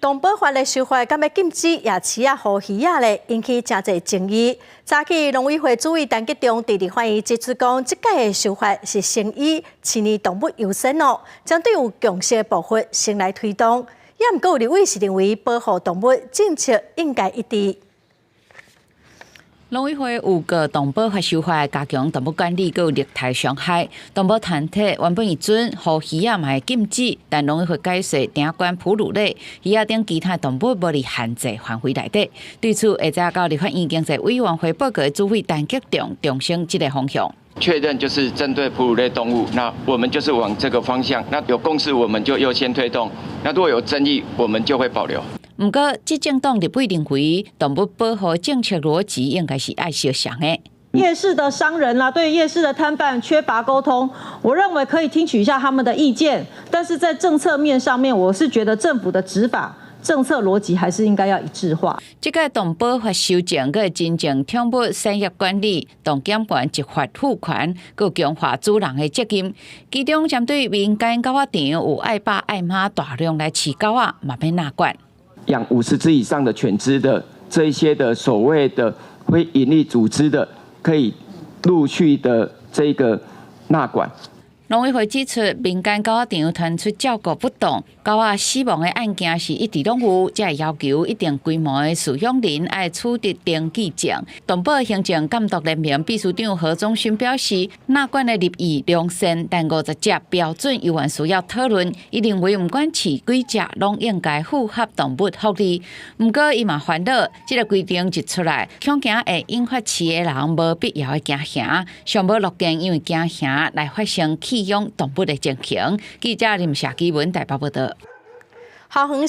動保法的修法，敢欲禁止夜市仔予魚仔咧，引起誠濟爭議。早起農委會主委陳吉仲佇立法院指出講，這擺的修法是先以飼養動物優先哦，針對有共識的部分先來推動。也毋過有立委是認為保護動物政策應該一致。農委會有個動保法修法，加強動物管理，閣有虐待傷害。動保團體原本會准予魚仔嘛會禁止，但農委會解釋，定管哺乳類、魚仔等其他動物無佇限制範圍內底。對此，下晝到立法院經濟委員會報告的主委陳吉仲重申這个方向。確認就是針對哺乳類動物，那我們就是往這個方向。那有共識，我們就優先推動；那如果有爭議，我們就會保留。毋過，執政黨立委認為，動物保護政策邏輯應該是愛相像的。夜市的商人啊，對夜市的攤販缺乏溝通，我認為可以聽取一下他們的意見，但是在政策面上面，我是覺得政府的執法政策邏輯還是應該要一致化。這個動保法修正，閣會真正寵物產業管理、動檢權執法賦權，閣強化主人的責任。其中針對民間狗仔場有愛爸愛媽大量來飼狗仔，嘛欲納管。養50隻以上的犬隻的這一些的所謂的非營利組織的，可以陸續的這個納管。農委會指出，民間狗仔場傳出照顧不當、狗仔死亡的案件是一直攏有，才會要求一定規模的飼養人愛取得登記證。動保行政監督聯盟秘書長何宗勳表示，納管的立意良善，但50隻標準猶原需要討論。伊認為，毋管飼幾隻，攏應該符合動物福利。毋過，伊嘛煩惱，這个規定一出來，恐驚會引發飼的人無必要的驚嚇，上無樂見因為驚嚇來發生棄養動物的情形。記者林夏基文台北報道。桃園。